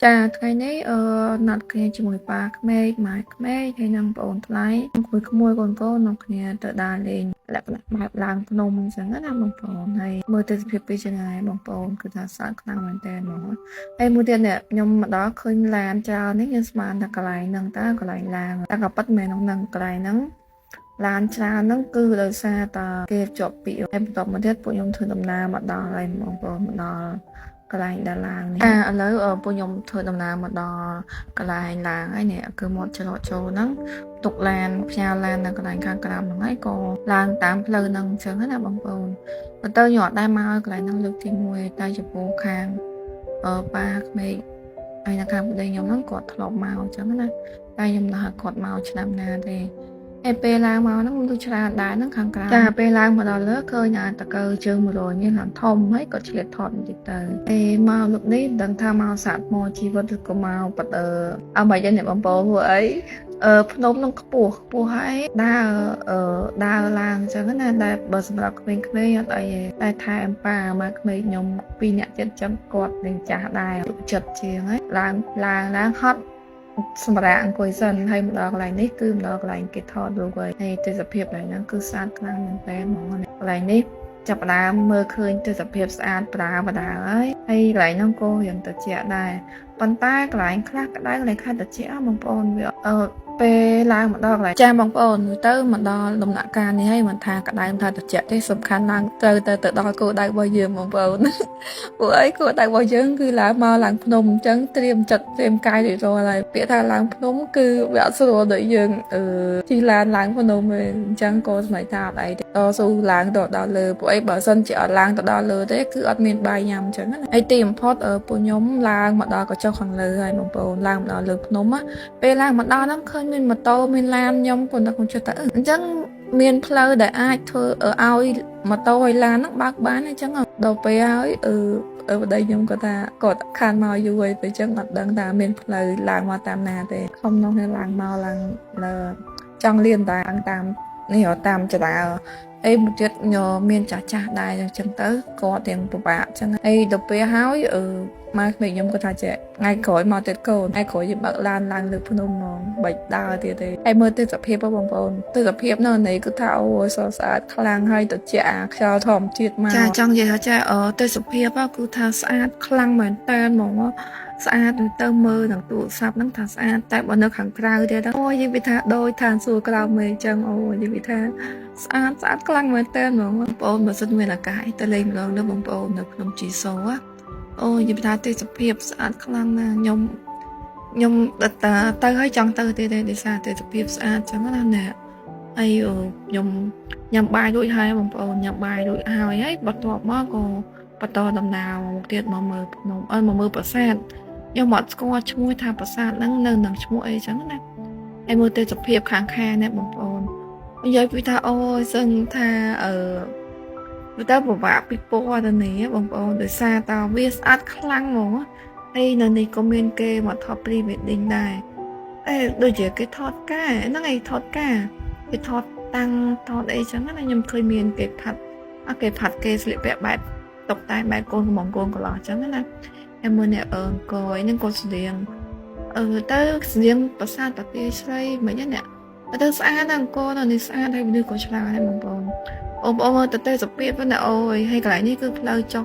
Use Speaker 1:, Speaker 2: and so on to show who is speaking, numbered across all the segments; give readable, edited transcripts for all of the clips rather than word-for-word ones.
Speaker 1: ចាថ្ងៃនេះណាត់គ្នាជាមួយប៉ាក្មេកម៉ែក្មេកហើយនិងប្អូនថ្លៃក្មួយក្មួយកូនកូននាំគ្នាទៅដើរលេងលក្ខណៈបែបឡើងភ្នំអញ្ចឹងណាបងប្អូនហើយមើលទេសភាពពីចម្ងាយបងប្អូនគឺថាស្អាតខ្លាំងមែនតើហ្មងហើយមួយទៀតនេះខ្ញុំមកដល់ឃើញឡានច្រើននេះខ្ញុំស្មានថាកន្លែងហ្នឹងតើកន្លែងឡានតែក៏ប៉ិតមែនក្នុងហ្នឹងកន្លែងហ្នឹងឡានច្រើនហ្នឹងគឺដោយសារតាគេជាប់ពាក្យហើយបន្ទាប់មកទៀតពួកខ្ញុំធ្វើដំណើរមកដល់ហើយបងប្អូនមកដល់កន្លែងដែលឡើងនេះអាឥឡូវពួកខ្ញុំធ្វើដំណើរមកដល់កន្លែងឡើងហើយនេះគឺមាត់ច្រកចូលហ្នឹងទុកឡានផ្ញើឡាននៅកន្លែងខាងក្រោមហ្នឹងហើយក៏ឡើងតាមផ្លូវហ្នឹងអញ្ចឹងណាបងប្អូនប៉ុន្តែខ្ញុំអត់ដែរមកកន្លែងហ្នឹងលើកទី1តែចំពោះខាងប៉ាក្មេកហើយនៅខាងប្តីខ្ញុំហ្នឹងគាត់ធ្លាប់មកអញ្ចឹងណាតែខ្ញុំមិនដឹងថាគាត់មកឆ្នាំណាទេហើយពេលឡើងមកហ្នឹងមនុស្សច្រើនដែរហ្នឹងខាងក្រៅចាពេលឡើងមកដល់លើឃើញអាតកើជើង100នេះឡើងធំហើយក៏ឆ្លៀតថតបន្តិចទៅពេលមកលើកនេះមិនដឹងថាមកសាកថ្មជីវិតឬក៏មកបដអើមិនយ៉ាងនេះបងប្អូនព្រោះអីភ្នំនឹងខ្ពស់ខ្ពស់ហើយដើរដើរឡើងអញ្ចឹងណាដែលបើសម្រាប់ក្មេងៗអត់អីទេតែថែមប៉ាម៉ែក្មេងខ្ញុំពីរនាក់ទៀតអញ្ចឹងគាត់នឹងចាស់ដែរចិត្តជាងហើយឡើងឡើងឡើងហត់សម្រាប់អង្គុយសិនហើយមកដល់កន្លែងនេះគឺមកដល់កន្លែងគេថតរូបហើយហើយទេសភាពកន្លែងហ្នឹងគឺស្អាតខ្លាំងមែនតើហ្មងកន្លែងនេះចាប់ផ្ដើមមើលឃើញទេសភាពស្អាតប្រាបដាហើយហើយកន្លែងហ្នឹងក៏រៀងត្រជាក់ដែរប៉ុន្តែកន្លែងខ្លះក្តៅកន្លែងខ្លះត្រជាក់បងប្អូនវាពេលឡើងមកដល់កន្លែងចាបងប្អូនទៅមកដល់ដំណាក់កាលនេះហើយមិនថាក្តៅមិនថាត្រជាក់ទេសំខាន់ឡើងត្រូវទៅទៅដល់គោលដៅរបស់យើងបងប្អូន ពួកអីគោលដៅរបស់យើងគឺឡើងមកឡើងភ្នំអញ្ចឹងត្រៀមចិត្តត្រៀមកាយរួចរាល់ហើយពាក្យថាឡើងភ្នំគឺវាអត់ស្រួលដូចយើងជិះឡានឡើងភ្នំទេអញ្ចឹងក៏សម្រេចថាអត់អីទេតស៊ូឡើងទៅដល់លើពួកអីបើសិនជាអត់ឡើងទៅដល់លើទេគឺអត់មានបាយញ៉ាំអញ្ចឹងណាហើយទីបំផុតពួកខ្ញុំឡើងមកដល់កញ្ចុះខាងលើហើយបងប្អូនឡើងមកដល់លើភ្នំណាពេលឡើងមកដល់ហ្នឹងឃើញមានម៉ូតូមានឡានខ្ញុំគាត់តែខ្ញុំចិត្តតែអញ្ចឹងមានផ្លូវដែលអាចធ្វើឲ្យម៉ូតូហើយឡានហ្នឹងបើកបានអញ្ចឹងដល់ពេលហើយប្តីខ្ញុំគាត់ថាគាត់ខានមកយូរហើយទៅអញ្ចឹងអត់ដឹងថាមានផ្លូវឡើងមកតាមណាទេខំនោះឡើងមកឡើងលើចង់លៀនតាតាមនេះតាមចរាអីមួយទៀតញមានចាស់ចាស់ដែរអញ្ចឹងទៅគាត់ទាំងពិបាកអញ្ចឹងអីដល់ពេលហើយម៉ែក្មេកខ្ញុំគាត់ថាចេះថ្ងៃក្រោយមកទៀតកូនថ្ងៃក្រោយយើងបើកឡានឡើងលើភ្នំហ្មងបាច់ដើរទៀតទេហើយមើលទេសភាពបងប្អូនទេសភាពនៅនេះគឺថាអូយសស្អាតខ្លាំងហើយត្រជាក់អាខ្យល់ធម្មជាតិមកចាចង់និយាយថាចាទេសភាពគឺថាស្អាតខ្លាំងមែនតើហ្មងស្អាតទៅមើលនឹងទូរស័ព្ទហ្នឹងថាស្អាតតែបើនៅខាងក្រៅទៀតអូយនិយាយពីថាដូចឋានសួគ៌ក្រៅមេអញ្ចឹងអូយនិយាយពីថាស្អាតស្អាតខ្លាំងមែនតើហ្មងបងប្អូនបើសិនមានឱកាសទៅលេងម្ដងទៅបងប្អូននៅភ្នំជីសូអូយនិយាយថាទេសភាពស្អាតខ្លាំងណាស់ខ្ញុំតាទៅហើយចង់ទៅទៀតទេដោយសារទេសភាពស្អាតចឹងណាណែហើយខ្ញុំញ៉ាំបាយរួចហើយបងប្អូនញ៉ាំបាយរួចហើយហើយបន្ទាប់មកក៏បន្តដំណើរមកទៀតមកមើលភ្នំអើមកមើលប្រាសាទខ្ញុំអត់ស្គាល់ឈ្មោះថាប្រាសាទហ្នឹងនៅនឹងឈ្មោះអីចឹងណាហើយមើលទេសភាពខាងខាងនេះបងប្អូននិយាយពីថាអូយសឹងថាវាទៅពិបាកពីពណ៌ទៅនេះបងប្អូនដោយសារតើវាស្អាតខ្លាំងហ្មងហើយនៅនេះក៏មានគេមកថត pre wedding ដែរអេដូចជាគេថតការហ្នឹងឯងថតការគេថតតាំងថតអីចឹងណាខ្ញុំឃើញមានគេផាត់អគេផាត់គេស្លៀកពាក់បែបតុបតែងបែបកូនកំងកូនកន្លោះចឹងណាហើយមើលអ្នកអង្គយហ្នឹងក៏ស្តៀងទៅស្តៀងប្រាសាទតាទាស្រីមិនហ្នឹងអ្នកទៅស្អាតណាស់អង្គរនៅនេះស្អាតហើយមនុស្សក៏ឆ្លាតដែរបងប្អូនបងប្អូនមើលទៅទេសភាពណាអូយហើយកន្លែងនេះគឺផ្លូវចុះ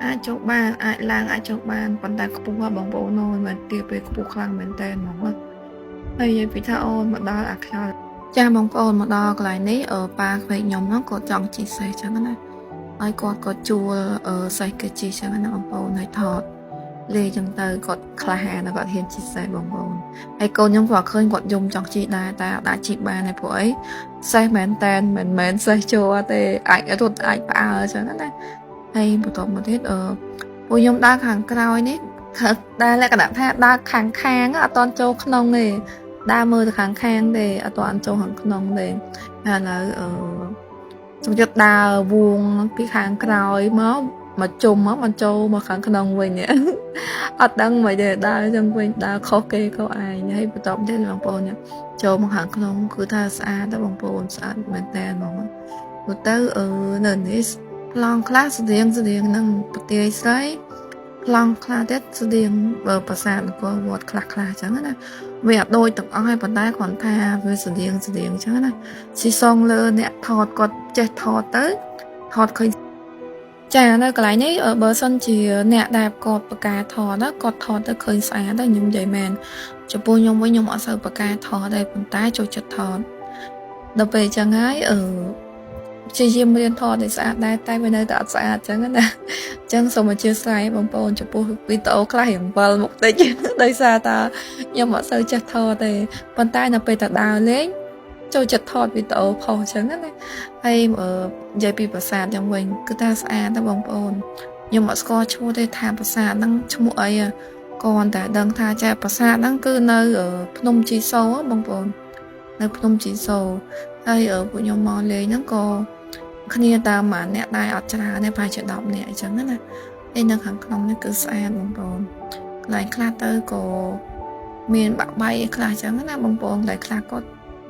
Speaker 1: អាចចុះបានអាចឡើងអាចចុះបានប៉ុន្តែខ្ពស់បងប្អូនអូយមិនទៀបពេលខ្ពស់ខ្លាំងមែនតើហ្មងហើយនិយាយពីថាអូនមកដល់អាខ្យល់ចាបងប្អូនមកដល់កន្លែងនេះប៉ាក្មេកខ្ញុំហ្នឹងក៏ចង់ជិះសេះចឹងណាហើយគាត់ក៏ជួលសេះគេជិះចឹងណាបងប្អូនហើយថតលេចឹងទៅគាត់ក្លាហានគាត់ហ៊ានជិះសេះបងប្អូនហើយកូនខ្ញុំក៏ឃើញគាត់យំចង់ជិះដែរតែអត់អាចជិះបានទេព្រោះអីសេះមែនតែនមិនមែនសេះចូលទេអាចរត់អាចផ្អើចឹងណាហើយបន្ទាប់មកទៀតពួកខ្ញុំដើរខាងក្រោយនេះដើរលក្ខណៈថាដើរខាងខាងអត់តន់ចូលក្នុងទេដើរមើលទៅខាងខាងទេអត់តន់ចូលខាងក្នុងទេហើយឥឡូវសុខចិត្តដើរវងពីខាងក្រោយមកមកជុំមកមកចូលមកខាងក្នុងវិញអត់ដឹងមិនទេដើរចឹងវិញដើរខុសគេខុសឯងហើយបន្ទាប់ទៀតបងប្អូនចូលមកខាងក្នុងគឺថាស្អាតតែបងប្អូនស្អាតមែនតើហ្មងទៅនៅនេះប្លង់ខ្លះស្តៀងស្តៀងនឹងប្រទេសស្រី ប្លង់ខ្លះទៀតស្តៀងបើប្រាសាទអង្គរវត្តខ្លះខ្លះអញ្ចឹងណាវាអត់ដូចទាំងអស់ហើយប៉ុន្តែគ្រាន់ថាវាស្តៀងស្តៀងអញ្ចឹងណាស៊ីសងលើអ្នកថតគាត់ចេះថតទៅថតឃើញចានៅកន្លែងនេះបើសិនជាអ្នកដែលគាត់បកការថតណាគាត់ថតទៅឃើញស្អាតហើយខ្ញុំនិយាយមែនចំពោះខ្ញុំវិញខ្ញុំអត់សូវបកការថតទេប៉ុន្តែចូលចិត្តថតដល់ពេលអញ្ចឹងហើយព្យាយាមរៀនថតឲ្យស្អាតដែរតែវានៅតែអត់ស្អាតអញ្ចឹងណាអញ្ចឹងសូមអធ្យាស្រ័យបងប្អូនចំពោះវីដេអូខ្លះរៀងវិលមុខតិច ដោយសារតាខ្ញុំអត់សូវចេះថតទេប៉ុន្តែនៅពេលតដើរលេងចូលចិត្តថតវីដេអូផុសអញ្ចឹងណាហើយនិយាយពីប្រាសាទយ៉ាងវិញគឺថាស្អាតណាបងប្អូនខ្ញុំអត់ស្គាល់ឈ្មោះទេថាប្រាសាទហ្នឹងឈ្មោះអីគ្រាន់តែដឹងថាចាប្រាសាទហ្នឹងគឺនៅភ្នំជីសូបងប្អូននៅភ្នំជីសូហើយពួកខ្ញុំមកលេងហ្នឹងក៏គ្នាតាមមួយអ្នកដែរអត់ច្រើនទេប្រហែលជា10នាក់អញ្ចឹងណាហើយនៅខាងក្នុងនេះគឺស្អាតបងប្អូនកន្លែងខ្លះទៅក៏មានបាក់បែកខ្លះអញ្ចឹងណាបងប្អូនកន្លែងខ្លះក៏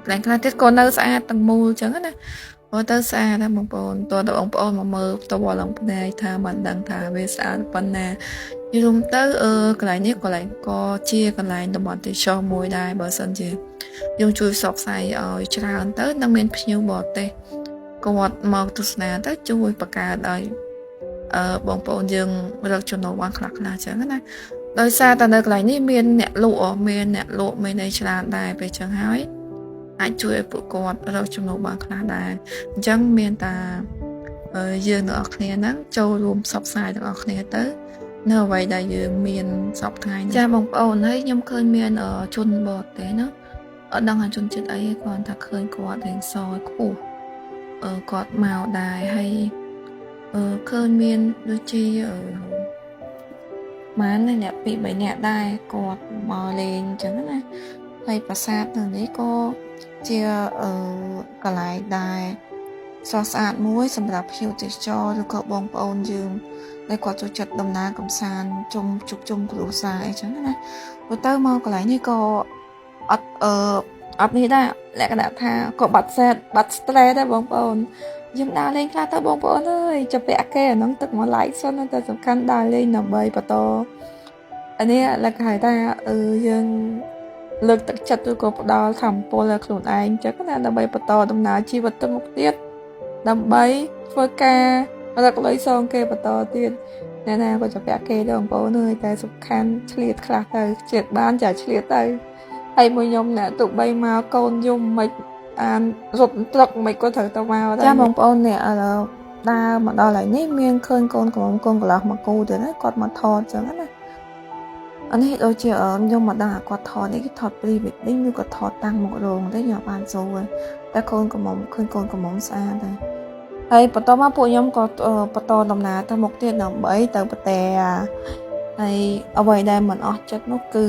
Speaker 1: កន្លែងខ្លះទៀតក៏នៅស្អាតទាំងមូលអញ្ចឹងណាព្រោះទៅស្អាតណាស់បងប្អូនតើតើបងប្អូនមកមើលផ្ទាល់ឡើងភ្នែកថាមិនដឹងថាវាស្អាតប៉ុណ្ណាយល់ទៅកន្លែងនេះកន្លែងក៏ជាកន្លែងតំបន់ទេសចរមួយដែរបើសិនជាយើងជួយផ្សព្វផ្សាយឲ្យច្រើនទៅនឹងមានភ្ញៀវបរទេសគាត់មកទស្សនាទៅជួយបង្កើតឲ្យបងប្អូនយើងរកចំណូលបានខ្លះខ្លះអញ្ចឹងណាដោយសារតែនៅកន្លែងនេះមានអ្នកលក់មានអ្នកលក់មានអីច្រើនដែរពេលអញ្ចឹងហើយអាចជួយឲ្យពួកគាត់រកចំណូលបានខ្លះដែរអញ្ចឹងមានតាយើងទាំងអស់គ្នាហ្នឹងចូលរួមផ្សព្វផ្សាយទាំងអស់គ្នាទៅនៅអ្វីដែលយើងមានសពថ្ងៃចាបងប្អូនហើយខ្ញុំឃើញមានជនបរទេសណាអត់ដឹងថាជនជាតិអីទេគ្រាន់តែឃើញគាត់រៀងសខ្ពស់គាត់មកដែរហើយឃើញមានដូចជាម៉ានអ្នកពីរបីនាក់ដែរគាត់មកលេងអញ្ចឹងណាហើយប្រាសាទនៅនេះក៏ជាកន្លែងដែរស្រស់ស្អាតមួយសម្រាប់ភ្ញៀវទេសចរឬក៏បងប្អូនយើងដែលគាត់ចូលចិត្តដំណើរកម្សាន្តជុំជុំជុំគ្រួសារអីចឹងណាព្រោះទៅមកកន្លែងនេះក៏អត់អត់នេះដែរលក្ខណៈថាក៏បាត់សេតបាត់ stress ដែរបងប្អូនយើងដើរលេងខ្លះទៅបងប្អូនអើយចាប់ពាក់គេអានោះទឹកមក like សិនតែសំខាន់ដើរលេងដើម្បីបន្តអានេះលក្ខណៈថាយើងលើកទឹកចិត្តឬក៏ផ្ដល់ធម៌ពលឲ្យខ្លួនឯងអញ្ចឹងណាដើម្បីបន្តដំណើរជីវិតទៅមុខទៀតដើម្បីធ្វើការរកលុយសងគេបន្តទៀតអ្នកណាក៏จะពាក់គេដែរបងប្អូនអើយតែសំខាន់ឆ្លៀតខ្លះទៅឆ្លៀតបានចាឆ្លៀតទៅហើយមួយខ្ញុំអ្នកទុកបីមកកូនយំមិនអានរត់ត្រុកមិនក៏ត្រូវទៅមកដែរចាបងប្អូននេះឥឡូវដើរមកដល់ហើយនេះមានឃើញកូនក្រមុំកូនកន្លោះមកគូទៀតណាគាត់មកថតចឹងណាអានេះដូចជាខ្ញុំមកដឹងអាគាត់ថតនេះគេថត pre wedding ឬក៏ថតតាំងមុខរោងទេខ្ញុំបានសួរតែកូនក្រមុំឃើញកូនក្រមុំស្អាតដែរហើយបន្តមកពួកខ្ញុំក៏បន្តដំណើរទៅមុខទៀតដើម្បីទៅប្រទេសហើយអ្វីដែលមិនអស់ចិត្តនោះគឺ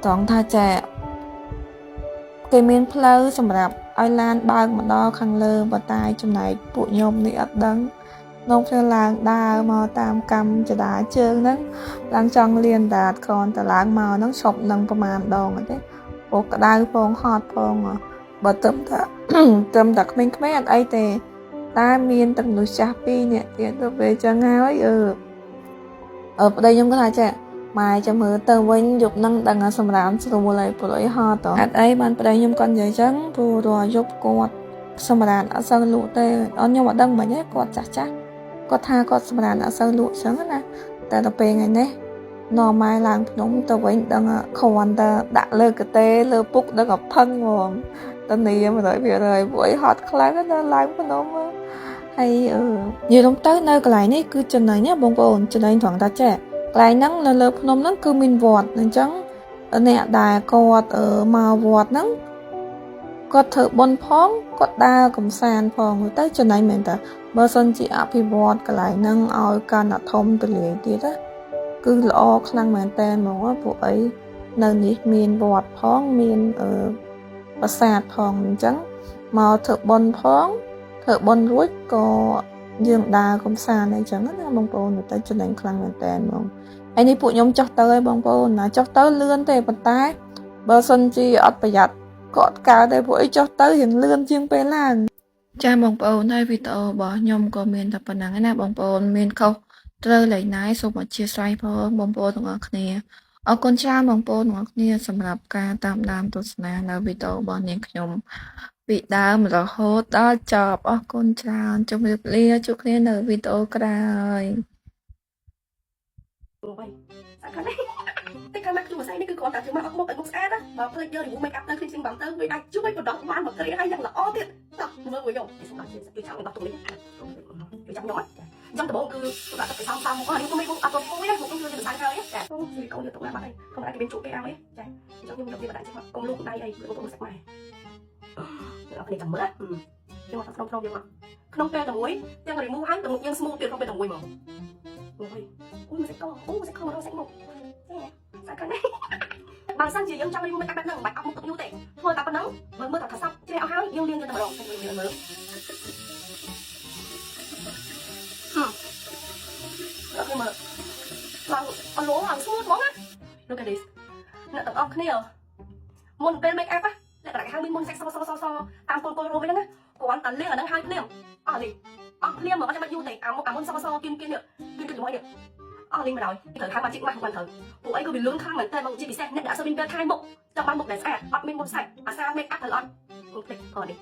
Speaker 1: ត្រង់ថាចាគេមានផ្លូវសម្រាប់ឲ្យឡានបើកមកដល់ខាងលើប៉ុន្តែចំណែកពួកខ្ញុំនេះអត់ដឹងនំគ្នាឡើងដើរមកតាមកម្មចដាជើងហ្នឹងឡើងចង់លៀនតាគ្រាន់តែឡើងមកហ្នឹងឈប់នឹងប្រហែលដងទេព្រោះក្តៅផងហត់ផងបើត្រឹមតែត្រឹមតែក្មេងៗអត់អីទេតែមានទាំងមនុស្សចាស់ពីរនាក់ទៀតទៅពេលចឹងហើយប្តីខ្ញុំគាត់ថាចេះម៉ែចាំមើលទៅវិញយប់ហ្នឹងដឹងសម្រាមស្រួលហើយព្រោះអីហត់ហេតុអីបានប្តីខ្ញុំគាត់និយាយចឹងព្រោះរាល់យប់គាត់សម្រានអត់សូវលក់ទេអត់ខ្ញុំអត់ដឹងមិនទេគាត់ចាស់ចាស់គាត់ថាគាត់សម្រានអត់សូវលក់ចឹងណាតែដល់ពេលថ្ងៃនេះនាំម៉ែឡើងភ្នំទៅវិញដឹងគ្រាន់តែដាក់លើកតេលើពុកដឹងតែផឹងហ្មងតនី100%ព្រោះអីហត់ខ្លាំងណាស់ឡើងភ្នំហើយនិយាយទៅនៅកន្លែងនេះគឺចំណេញណាបងប្អូនចំណេញត្រង់ថាចេះកន្លែងហ្នឹងនៅលើភ្នំហ្នឹងគឺមានវត្តអញ្ចឹងអ្នកដែលគាត់មកវត្តហ្នឹងគាត់ធ្វើបុណ្យផងគាត់ដើរកំសាន្តផងទៅចំណេញមែនតើបើសិនជាអភិវឌ្ឍកន្លែងហ្នឹងឲ្យកាន់តែធំទូលាយទៀតណាគឺល្អខ្លាំងមែនតើហ្មងពួកអីនៅនេះមានវត្តផងមានប្រាសាទផងអញ្ចឹងមកធ្វើបុណ្យផងធ្វើបុណ្យរួចក៏យើងដើរកំសាន្តអីចឹងណាបងប្អូនទៅចំណេញខ្លាំងមែនតើហ្មងហើយនេះពួកខ្ញុំចុះទៅហើយបងប្អូនណាចុះទៅលឿនទេប៉ុន្តែបើសិនជាអត់ប្រយ័ត្នក៏អត់កើតដែរពួកអីចុះទៅរៀងលឿនជាងពេលឡើងចាបងប្អូនហើយវីដេអូរបស់ខ្ញុំក៏មានតែប៉ុណ្្នឹងឯណាបងប្អូនមានខុស ត្រូវលេខណាសូមអធ្យាស្រ័យផងបងប្អូនទាំងអស់គ្នាអរគុណច្រើនបងប្អូនទាំងអស់គ្នាសម្រាប់ការតាមដានទស្សនានៅវីដេអូរបស់នាងខ្ញុំពីដើមរហូតដល់ចប់អរគុណច្រើនជម្រាបលាជួបគ្នានៅវីដេអូក្រោយ
Speaker 2: អូយស្អាតខ្លាំងណាស់តែខាងណាខ្ញុំម្សៅនេះគឺគ្រាន់តែធ្វើមកអត់មុខឲ្យមុខស្អាតណាបើភ្លេចយក remove make up ទៅ cleansing បានទៅវាអាចជួយបណ្ដោះបានមកគ្រាឲ្យយ៉ាងល្អទៀតតោះមើលមួយខ្ញុំសម្រាប់ជួយចាំដោះទុកនេះជួយចាំខ្ញុំអញ្ចឹងដំបូងគឺដាក់ទឹកសំសំមកនេះខ្ញុំមិនអត់ទៅមួយណាមុខខ្ញុំគឺម្សៅហើយចាអូស៊ីកូនយកទុកណាបាត់ហើយកុំឲ្យគេមានជក់គេឲ្យចាអញ្ចឹងខ្ញុំយកវាមកដាក់ជិះមកកុំលូកដៃអីគឺកុំសាច់ម៉ែអ្នកនរចាំមើលយើងមកក្នុងក្នុងយើងមកក្នុងពេលតែមួយទាំង remove ហើយទាំងមុខយើង smooth ទៀតក្នុងពេលតែមួយហ្មងអូយអូយមកសាច់កអូមកសាច់កមករកសាច់មុខចាសាច់ខាងនេះបើសិនជាយើងចង់ remove make up បែបហ្នឹងមិនបាច់អត់មុខទឹកយូរទេធ្វើតែប៉ុណ្ណឹងមើលមើលតែថាសប់ជ្រះអស់ហើយយើងលាងយកតែម្ដងតែមើលមើលហឹមអូខេមើលឡើងអលងឡើង smooth ហ្មងណា Look at this អ្នកទាំងអស់គ្នាមុនពេល make up ណាលក្ខណៈហៅមានមុនសាច់សសសសតាមគល់គល់រោមហ្នឹងណាគ្រាន់តែលាងអាហ្នឹងហើយភ្លាមអស់លីអស់ភ្លាមមកអត់ចាំបាច់យូរទេអាមុខអាមុនសសគៀនគៀននេះគៀនគៀនជាមួយនេះអស់លីងមកដល់ត្រូវហៅ magic ម៉ាស់មិនត្រូវពួកអីក៏វាលឿនខ្លាំងមែនតើមកជាពិសេសអ្នកដែលអត់សូវមានពេលថែមុខចង់បានមុខដែលស្អាតអត់មានមុនសាច់អាសា make up ត្រូវអត់កុំភ្លេចផងនេះ